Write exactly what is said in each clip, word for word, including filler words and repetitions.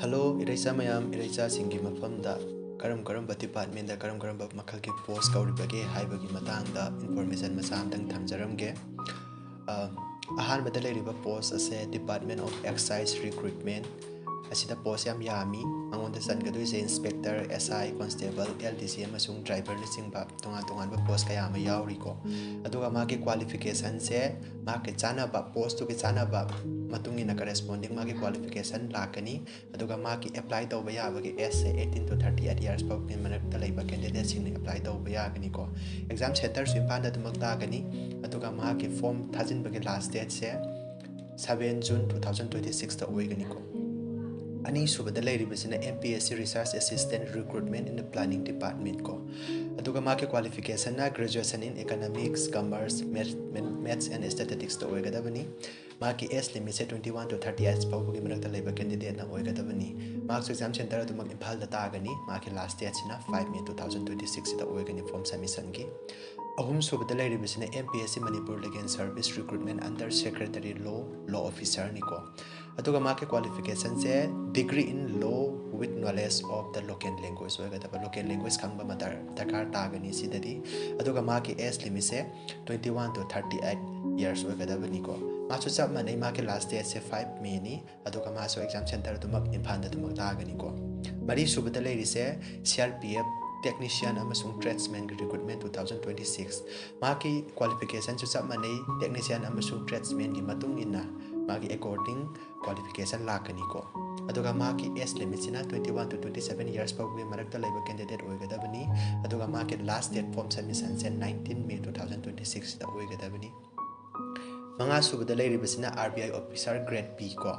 Hello ꯏꯔꯩꯆꯥ ꯃꯌꯥꯝ, ꯏꯔꯩꯆꯥꯁꯤꯡꯒꯤ ꯃꯐꯝꯗ ꯀꯔꯝ ꯀꯔꯝꯕ ꯗꯤꯄꯥꯔꯠꯃꯦꯟꯗ ꯀꯔꯝ ꯀꯔꯝꯕ ꯃꯈꯜꯒꯤ ꯄꯣꯁ ꯀꯧꯔꯤꯕꯒꯦ ꯍꯥꯏꯕꯒꯤ ꯃꯇꯥꯡꯗ ꯏꯟꯐꯣꯔꯃꯦꯁꯟ ꯃꯆꯥ ꯑꯃꯇꯪ ꯊꯝꯖꯔꯝꯒꯦ꯫ ꯑ, ꯑꯍꯥꯟꯕꯗ ꯂꯩꯔꯤꯕ ꯄꯣꯁ ꯑꯁꯦ Department of Excise Recruitment, ꯑꯁꯤꯗ ꯄꯣꯁ ꯌꯥꯝ ꯌꯥꯝꯃꯤ꯫ ꯃꯉꯣꯟꯗ ꯆꯟꯒꯗꯣꯏꯁꯦ ꯏꯟꯁꯄꯦꯛꯇꯔ, ꯑꯦꯁ ꯑꯥꯏ, ꯀꯣꯟꯁꯇꯦꯕꯜ, ꯑꯦꯜ ꯗꯤ ꯁꯤ ꯑꯃꯁꯨꯡ ꯗ꯭ꯔꯥꯏꯚꯔꯅꯆꯤꯡꯕ ꯇꯣꯉꯥꯟ ꯇꯣꯉꯥꯟꯕ ꯄꯣꯁ ꯀꯌꯥ ꯑꯃ ꯌꯥꯎꯔꯤꯀꯣ꯫ ꯑꯗꯨꯒ ꯃꯥꯒꯤ ꯀ꯭ꯋꯥꯂꯤꯐꯤꯀꯦꯁꯟꯁꯦ ꯃꯥꯒꯤ ꯆꯥꯅꯕ, ꯄꯣꯁꯇꯨꯒꯤ ꯆꯥꯅꯕ ꯃꯇꯨꯡ ꯏꯟꯅ ꯀꯔꯦꯁꯄꯣꯟꯗꯤꯡ ꯃꯥꯒꯤ ꯀ꯭ꯋꯥꯂꯤꯐꯤꯀꯦꯁꯟ ꯂꯥꯛꯀꯅꯤ꯫ ꯑꯗꯨꯒ ꯃꯥꯒꯤ ꯑꯦꯄ꯭ꯂꯥꯏ ꯇꯧꯕ ꯌꯥꯕꯒꯤ ꯑꯦꯖꯁꯦ eighteen to thirty eight years ꯐꯥꯎꯒꯤ ꯃꯔꯛꯇ ꯂꯩꯕ ꯀꯦꯟꯗꯤꯗꯦꯠꯁꯤꯡꯅ ꯑꯦꯄ꯭ꯂꯥꯏ ꯇꯧꯕ ꯌꯥꯒꯅꯤꯀꯣ꯫ ꯑꯦꯛꯖꯥꯝ ꯁꯦꯟꯇꯔꯁꯨ ꯏꯝꯐꯥꯜꯗ ꯑꯗꯨꯃꯛ ꯇꯥꯒꯅꯤ꯫ ꯑꯗꯨꯒ ꯃꯍꯥꯛꯀꯤ ꯐꯣꯝ ꯊꯥꯖꯤꯟꯕꯒꯤ ꯂꯥꯁ ꯗꯦꯠꯁꯦ seven June two thousand twenty sixꯇ ꯑꯣꯏꯒꯅꯤꯀꯣ꯫ ꯑꯅꯤꯁꯨꯕꯗ ꯂꯩꯔꯤꯕꯁꯤꯅ M P S C Research Assistant Recruitment in the Planning Department ꯀꯣ꯫ ꯑꯗꯨꯒ ꯃꯥꯒꯤ ꯀ꯭ꯋꯥꯂꯤꯐꯤꯀꯦꯁꯟꯅ Graduation in Economics, Commerce, Maths, Maths and Statisticsꯇ ꯑꯣꯏꯒꯗꯕꯅꯤ꯫ ꯃꯥꯒꯤ ꯑꯦꯖ ꯂꯤꯃꯤꯠꯁꯦ twenty one to thirty eight ꯐꯥꯎꯕꯒꯤ ꯃꯔꯛꯇ ꯂꯩꯕ ꯀꯦꯟꯗꯤꯗꯦꯠꯅ ꯑꯣꯏꯒꯗꯕꯅꯤ꯫ ꯃꯍꯥꯛꯁꯨ ꯑꯦꯛꯖꯥꯝ ꯁꯦꯟꯇꯔ ꯑꯗꯨꯃꯛ ꯏꯝꯐꯥꯜꯗ ꯇꯥꯒꯅꯤ꯫ ꯃꯥꯒꯤ ꯂꯥꯁ ꯗꯦꯠꯁꯤꯅ five May two thousand twenty sixꯁꯤꯗ ꯑꯣꯏꯒꯅꯤ ꯐꯣꯝ ꯁꯕꯃꯤꯁꯟꯒꯤ꯫ ꯑꯍꯨꯝꯁꯨꯕꯗ ꯂꯩꯔꯤꯕꯁꯤꯅ M P S C Manipur Legal Service Recruitment under Secretary Law, Law Officerꯅꯤꯀꯣ꯫ ꯑꯗꯨꯒ ꯃꯥꯒꯤ ꯀ꯭ꯋꯥꯂꯤꯐꯤꯀꯦꯁꯟꯁꯦ Degree in Law with Knowledge of the Local Language ꯑꯣꯏꯒꯗꯕ, ꯂꯣꯀꯦꯜ ꯂꯦꯡꯒ꯭ꯋꯦꯖ ꯈꯪꯕ ꯑꯃ ꯗꯔ-, ꯗꯔꯀꯥꯔ ꯇꯥꯒꯅꯤ ꯁꯤꯗꯗꯤ꯫ ꯑꯗꯨꯒ ꯃꯥꯒꯤ ꯑꯦꯖ ꯂꯤꯃꯤꯠꯁꯦ twenty one to thirty eight years ꯑꯣꯏꯒꯗꯕꯅꯤꯀꯣ꯫ ꯃꯥꯁꯨ ꯆꯞ ꯃꯥꯟꯅꯩ, ꯃꯥꯒꯤ ꯂꯥꯁ ꯗꯦꯠꯁꯦ five Mayꯅꯤ꯫ ꯑꯗꯨꯒ ꯃꯥꯁꯨ ꯑꯦꯛꯖꯥꯝ ꯁꯦꯟꯇꯔ ꯑꯗꯨꯃꯛ ꯏꯝꯐꯥꯜꯗ ꯑꯗꯨꯃꯛ ꯇꯥꯒꯅꯤꯀꯣ꯫ ꯃꯔꯤꯁꯨꯕꯗ ꯂꯩꯔꯤꯁꯦ C R P F Technician ꯑꯃꯁꯨꯡ Tradesmanꯒꯤ Recruitment two thousand twenty six꯫ ꯃꯥꯒꯤ ꯀ꯭ꯋꯥꯂꯤꯐꯤꯀꯦꯁꯟꯁꯨ ꯆꯞ ꯃꯥꯟꯅꯩ, Technician ꯑꯃꯁꯨꯡ Tradesmanꯒꯤ ꯃꯇꯨꯡ ꯏꯟꯅ ꯃꯥꯒꯤ according qualification ꯂꯥꯛꯀꯅꯤꯀꯣ꯫ ꯑꯗꯨꯒ ꯃꯥꯒꯤ age ꯂꯤꯃꯤꯠꯁꯤꯅ twenty one to twenty seven years ꯐꯥꯎꯕꯒꯤ ꯃꯔꯛꯇ ꯂꯩꯕ ꯀꯦꯟꯗꯤꯗꯦꯠ ꯑꯣꯏꯒꯗꯕꯅꯤ꯫ ꯑꯗꯨꯒ ꯃꯥꯒꯤ ꯂꯥꯁ ꯗꯦꯠ ꯐꯣꯝ ꯁꯕꯃꯤꯁꯟꯁꯦ nineteen May two thousand twenty sixꯇ ꯑꯣꯏꯒꯗꯕꯅꯤ꯫ ꯃꯉꯥꯁꯨꯕꯗ ꯂꯩꯔꯤꯕꯁꯤꯅ R B I Officer Grade B ꯀꯣ꯫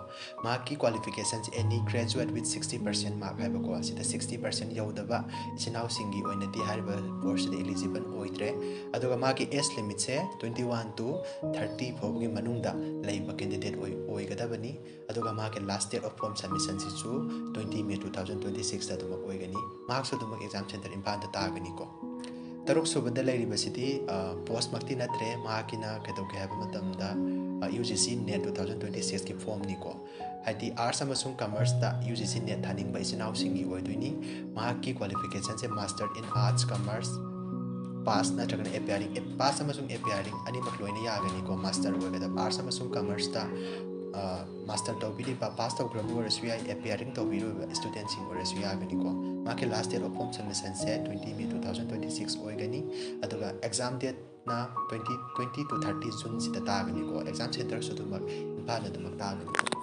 ꯃꯍꯥꯛꯀꯤ ꯀ꯭ꯋꯥꯂꯤꯐꯤꯀꯦꯁꯟꯁꯦ any graduate with sixty percent mark ꯍꯥꯏꯕꯀꯣ꯫ ꯁꯤꯗ sixty percent ꯌꯧꯗꯕ ꯏꯆꯤꯟ ꯏꯅꯥꯎꯁꯤꯡꯒꯤ ꯑꯣꯏꯅꯗꯤ ꯍꯥꯏꯔꯤꯕ ꯄꯣꯁꯁꯤꯗ eligible ꯑꯣꯏꯗ꯭ꯔꯦ꯫ ꯑꯗꯨꯒ ꯃꯥꯒꯤ ꯑꯦꯖ ꯂꯤꯃꯤꯠꯁꯦ twenty one to thirty ꯐꯥꯎꯕꯒꯤ ꯃꯅꯨꯡꯗ ꯂꯩꯕ ꯀꯦꯟꯗꯤꯗꯦꯠ ꯑꯣꯏ-, ꯑꯣꯏꯒꯗꯕꯅꯤ꯫ ꯑꯗꯨꯒ ꯃꯥꯒꯤ ꯂꯥꯁ ꯗꯦꯠ ꯑꯣꯐ ꯐꯣꯝ ꯁꯕꯃꯤꯁꯟꯁꯤꯁꯨ twenty May two thousand twenty sixꯇ ꯑꯗꯨꯃꯛ ꯑꯣꯏꯒꯅꯤ꯫ ꯃꯍꯥꯛꯁꯨ ꯑꯗꯨꯃꯛ ꯑꯦꯛꯖꯥꯝ ꯁꯦꯟꯇꯔ ꯏꯝꯐꯥꯜꯗ ꯇꯥꯒꯅꯤꯀꯣ꯫ ꯇꯔꯨꯛ ꯁꯨꯕꯗ ꯂꯩꯔꯤꯕꯁꯤꯗꯤ, ꯑ, ꯄꯣꯁꯃꯛꯇꯤ ꯅꯠꯇ꯭ꯔꯦ꯫ ꯃꯍꯥꯛꯀꯤꯅ ꯀꯩꯗꯧꯒꯦ ꯍꯥꯏꯕ ꯃꯇꯝꯗ U G C NET two thousand twenty ꯁꯤꯛꯁꯀꯤ ꯐꯣꯝꯅꯤꯀꯣ꯫ ꯍꯥꯏꯗꯤ ꯑꯥꯔꯠꯁ ꯑꯃꯁꯨꯡ ꯀꯃꯔꯁꯇ ꯌꯨ ꯖꯤ ꯁꯤ ꯅꯦꯠ ꯊꯥꯅꯤꯡꯕ ꯏꯆꯤꯟ ꯏꯅꯥꯎꯁꯤꯡꯒꯤ ꯑꯣꯏꯗꯣꯏꯅꯤ꯫ ꯃꯍꯥꯛꯀꯤ ꯀ꯭ꯋꯥꯂꯤꯐꯤꯀꯦꯁꯟꯁꯦ Master in Arts, Commerce, pass ꯅꯠꯇ꯭ꯔꯒꯅ ꯑꯦꯄꯤꯌꯥꯔꯤꯡ, ꯄꯥꯁ ꯑꯃꯁꯨꯡ ꯑꯦꯄꯤꯌꯥꯔꯤꯡ ꯑꯅꯤꯃꯛ ꯂꯣꯏꯅ ꯌꯥꯒꯅꯤꯀꯣ꯫ ꯃꯥꯁꯇꯔ ꯑꯣꯏꯒꯗꯕ ꯑꯥꯔꯠꯁ ꯑꯃꯁꯨꯡ ꯀꯃꯔꯁꯇ ꯃꯥꯁꯇꯔ ꯇꯧꯕꯤꯔꯤꯕ, ꯄꯥꯁ ꯇꯧꯈ꯭ꯔꯕ ꯑꯣꯏꯔꯁꯨ ꯌꯥꯏ, ꯑꯦꯄꯤꯌꯥꯔꯤꯡ ꯇꯧꯕꯤꯔꯤꯕ ꯏꯁꯇꯨꯗꯦꯟꯁꯤꯡ ꯑꯣꯏꯔꯁꯨ ꯌꯥꯒꯅꯤꯀꯣ꯫ ꯃꯍꯥꯛꯀꯤ ꯂꯥꯁ ꯗꯦꯠ ꯑꯣꯐ ꯐꯣꯝ ꯁꯕꯃꯤꯁꯟꯁꯦ twenty May two thousand twenty six ꯑꯣꯏꯒꯅꯤ꯫ ꯑꯗꯨꯒ ꯑꯦꯛꯖꯥꯝ ꯗꯦꯠꯅ ꯇ꯭ꯋꯦꯟꯇꯤ, ꯇ꯭ꯋꯦꯟꯇꯤ ꯇꯨ ꯊꯥꯔꯇꯤ ꯖꯨꯟꯁꯤꯗ ꯇꯥꯒꯅꯤꯀꯣ꯫ ꯑꯦꯛꯖꯥꯝ ꯁꯦꯟꯇꯔꯁꯨ ꯑꯗꯨꯃꯛ ꯏꯝꯐꯥꯜ ꯑꯗꯨꯃꯛ ꯇꯥꯒꯅꯤꯀꯣ꯫